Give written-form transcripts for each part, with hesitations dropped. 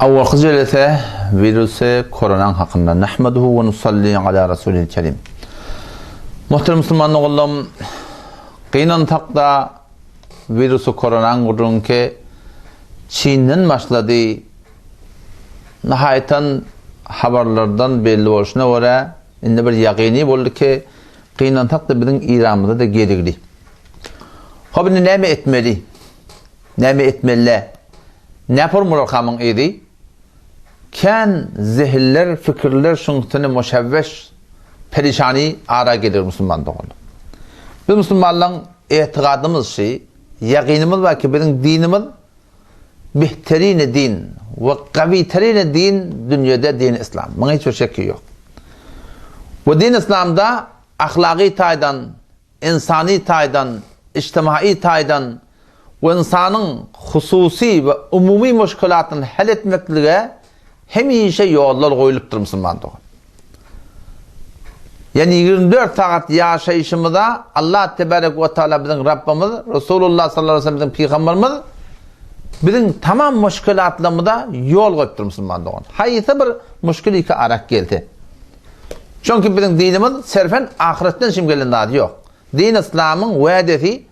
Awalky jelese wirusy koronaň hakynda. Nahmaduhu we nusalli ala rasulil kerim. Muhterem musulman doganlarym, gynansak-da wirusy koronaň gürrüňki Çinden başlady. Nahaýatan habarlardan belli bolşuna görä, indi bir ýagyny boldy ki, gynansak-da biziň Iranymyza-da geligli. Hop indi näme etmeli? Näme etmeli? Näpor bularkamyň yzy? Kän zehiller, fikirler şuň üstüne müşewweş, perişany ara gelir musulman doganlar. Biz musulmanlaryň etigadymyz şi, ýagynymyz bar ki biziň dinimiz behterini din we gawiterini din dünýede dini islam. Muňa hiç bir şekki ýok. We din islamda ahlagy taýdan ynsany taýdan, ijtimaý taýdan we ynsanyň hususy we umumy muşkulatyny hal etmeklige hemişe ýollar goýlupdyr musulman dogan. Ýagny 24 sagat ýaşaýşymyza Allah tebarek we taala biziň Rabbymyz, Resulullah sallallahu aleyhi ve sellem biziň pygamberimiz biziň tamam muşkulatlarymyza ýol goýupdyr musulman dogan. Haýsy bir muşkul iki arak gelse. Çünki biziň dinimiz serfen ahyretden şim gelen zady ýok. Din yslamyň wädesi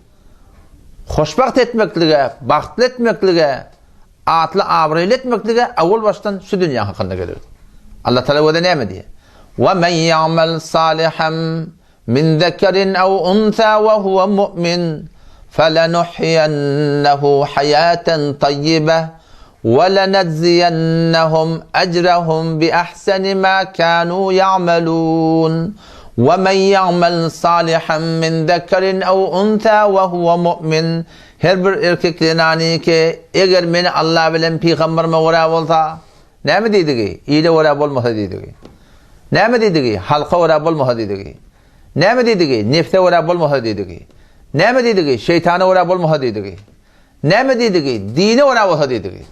hoşbagt etmeklige, bagtly etmeklige, atly abraýly etmeklige awal başdan şu dünýä hakynda geler. Allah Taala özi näme diýýär? Wa men ýa'mel salihan min zekerin ew unsa we huwe mu'min felenuhyiyennehu haýaten taýýibe وَلَنَجْزِيَنَّهُمْ أَجْرَهُمْ بِأَحْسَنِ مَا كَانُوا يَعْمَلُونَ وَمَنْ يَعْمَلْ صَالِحًا مِنْ ذَكَرٍ أَوْ أُنْثَى وَهُوَ مُؤْمِنٌ Her bir erkek zenany ki, eger meni Allah bilen pygamberime görä bolsa, näme diýdigi? Ile görä bolmasa diýdigi. Näme diýdigi? Halka görä bolmasa diýdigi. Näme diýdigi? Nefse görä bolmasa diýdigi. Näme diýdigi? Şeýtana görä bolmasa diýdigi. Näme diýdigi? Dine görä bolsa diýdigi.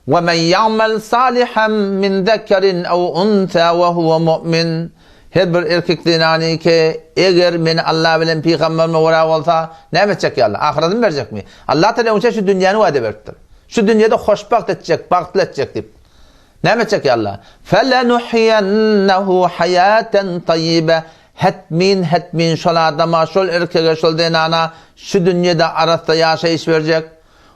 Ve men ya'mel salihan min zekerin ew unsa ve huve mu'min. Her bir erkek zenany ki, eger meni Allah bilen pygamberime görä bolsa, näme etjek ýa Allah? Ahyratyny berjekmi? Allah Teala öňçe şu dünýäni wada beripdir. Şu dünýede hoşbagt etjek, bagtly etjek diýip. Näme etjek ýa Allah? Felenuhyiyennehu hayaten tayyibe. Hetmin, hetmin şol adama, şol erkege, şol zenana şu dünýede arassa ýaşaýyş berjek.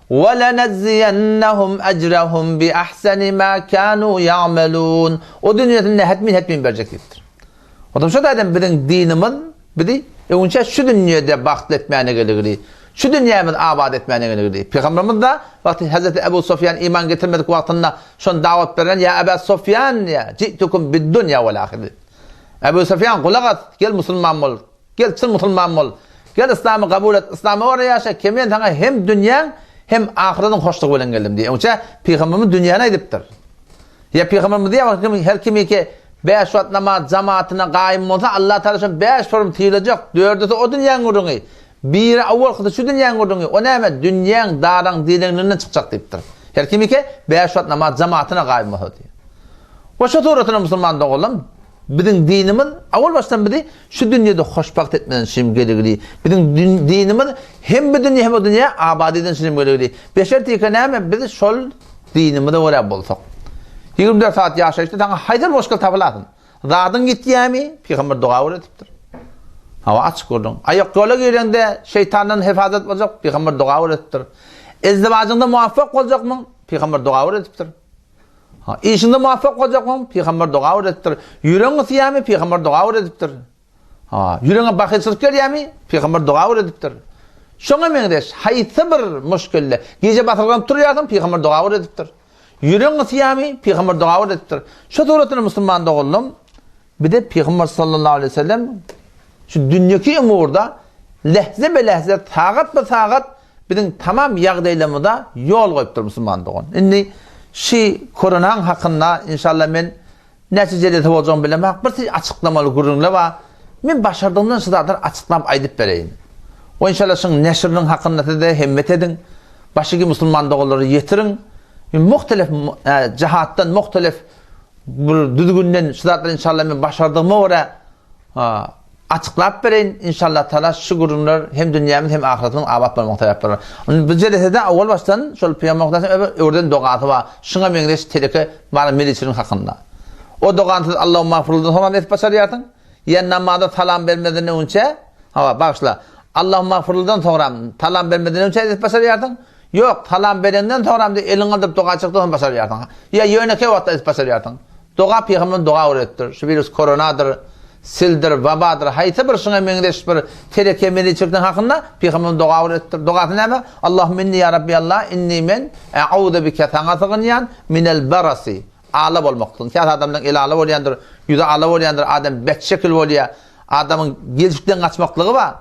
Welenejziyennehum ejrehum bi ahseni ma kanu ya'melun. O dünýesinde hetmin, hetmin berjek diýipdir. Otam şo taýdan biziň dinimiz bizi öňünçä şu dünýede bagtly etmäne geligli, şu dünýämizi abat etmäne geligli. Pygamberimiz da wagty Hazreti Ebu Sufýan iman getirmedik wagtynda şony dawat beren ýa Eba Sufýan ýa ji'tukum bid-dunýa wal ahiret. Ebu Sufýan gulak as, gel musulman bol. Gel çyn musulman bol. Gel yslamy kabul et, yslama görä ýaşa, ki men saňa hem dünýäň, hem ahyretiň hoşlugy bilen geldim diýýär. Öňçä pygamberimiz dünýäni aýdypdyr. Ýa pygamberimiz diýýär, kim her kim ki bäş wagt namaz jamatyna gaýym bolsa, Allah Taala şony bäş forum sylajak. Dördüsi o dünýäň gürrüňi. Biri awalkysy şu dünýäň gürrüňi. O näme? Dünýäň daraň direňliginden çykjak diýipdir. Her kim ki bäş wagt namaz jamatyna gaýym bolsa diýýär. We şu suratyna musulman doganlarym biziň dinimiz awal başdan bizi şu dünýede hoşbagt etmeden şim geligli. Biziň dinimiz hem bu dünýe hem o dünýe abat eden şim geligli. Beşer tike näme biz şol dinimize görä bolsak. 24 saat ýaşaýyşda saňa haýsy bir muşkil tapylasyn. Zadyň ýitýärmi? Pygamber doga öwredipdir. Hawa açyk gördüň. Aýak ýola gireňde şeýtandan hefazat boljak, pygamber doga öwredipdir. Ezdewajyňda muwaffak boljakmyň? Pygamber doga öwredipdir. Ha, işiňde muwaffak boljakmyň? Pygamber doga öwredipdir. Ýüregiň ysýarmy? Pygamber doga öwredipdir. Ha, ýüregiňe bahylçylyk gelýärmi? Pygamber doga öwredipdir. Şoňa meňzeş haýsy bir muşkilde gije basyrganyp turýarsyň, pygamber doga öwredipdir. Ýüregiň ysýarmy? Pygamber doga öwredipdir. Şu suratynda musulman doganlarym bize Pygamber sallallahu aleyhi ve sellem şu dünýeki umurda lehze be lehze, sagat be sagat Biziň tamam ýagdaýlarymyza ýol goýupdyr musulman dogan. Indi şi koronaň hakynda inşallah men näçe jelese boljagyny bilemok, bir siz açyklamaly gürrüňler bar. Men başardygymdan şu zatlary açyklap aýdyp bereýin. We inşallah şuň neşiriniň hakynda siz-de hemmet ediň. Başga musulman doganlara ýetiriň. Men muhtelef jahatdan, muhtelef bir düzgünden şu zatlary inşallah men başardygyma görä. Açyklap bereýin, inşallah Taala şu gürrüňler hem dünýämiz hem ahyretimiziň abat bolmagyna sebäp bolar. Indi bu jelesede owal başdan şol Pygamber Muhammet öwreden dogasy bar. Şuňa meňzeş teleke bar meliçiligiň hakynda. O dogany siz Allahumma gfirlidan soňam edip başarýarsyň. Ýa namaza salam bermezden öňçe, hawa, bagyşla. Allahumma gfirlidan soňram salam bermezden öňçe edip başarýarsyň. Ýok, salam berenden soňram eliňi galdyryp doga çykdyň soň başarýarsyň. Ýa ýönekeý wagtda edip başarýarsyň. Doga pygamberimiz doga öwredipdir. Şu wirus koronadyr, sildir, wabadyr, haýsy bir şuňa meňzeş bir teleke meliçilikden hakynda pygamberimiz doga öwredipdir. Dogasy näme? Allahümme inni ýa Rabbi Allah, inni men e'uzu bike saňa sygynýan minel barasi. Ala bolmakdan. Käte adamlaryň eli ala bolýandyr, ýüzi ala bolýandyr, adam bet şekil bolýar. Adamyň gelşikden gaçmaklygy bar.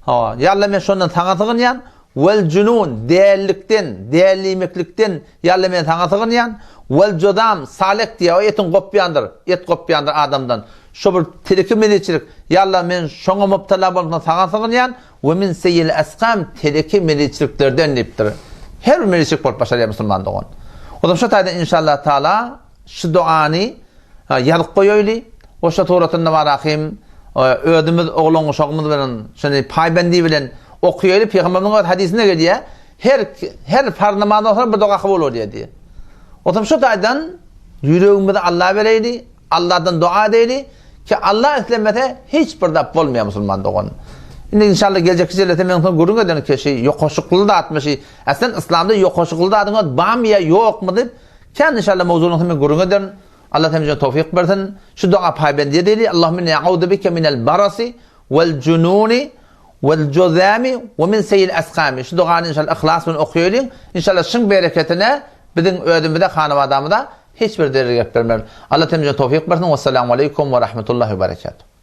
Hawa, ýa Allah men şondan saňa sygynýan. Wel junun, dälilikden, däliýmeklikden, ýa Alla men saňa sygynýan. Wel jozam, salek diýýär, o etiň gopýandyr, et gopýandyr adamdan. Şo bir teleki meliçilik, ýa Alla men şoňa mubtala bolmakdan saňa sygynýan. We min seýil eskam, teleki meliçiliklerden diýipdir. Her bir meliçilik bolup başarýar musulman dogan. O zaman şo taýdan inşallah taala Şu dogany ýazyp goýaýly. Goşa suratynda bar ahym. Özümiz oglan-uşagymyz bilen şony paýbendi bilen okaýaly. Pygamberimiziň öz hadysynda gelýär. Her her farz namazdan soň bir doga kabul bolýar diýýär. Otam şu taýdan ýüregimizi Alla bereýli, Alladan doga edeýli ki Alla islemese hiç bir zat bolmaýar musulman dogan. Indi inşallah geljekki jelese men soň gürrüň ederin ki şi ýokaşykly zatmy şi. Aslynda yslamda ýokaşykly zadyň öz barmy ýa ýokmy diýip Kän inşallah mowzugyny soň men gürrüň ederin. Allah hemmämize towfyk bersin. Şu doga paýbend edeli. Allahümme inni a'uzu bike minel barasi wel jununi wel juzami we min seýil eskami. Şu dogany inşallah yhlas bilen okaýalyň. Inşallah şuň bereketine biziň özümize, hanabadamyza hiç bir zerer gelip bermez. Allah hemmämize towfyk bersin. Wessalamu aleýkum we rahmetullahi we berekatuh.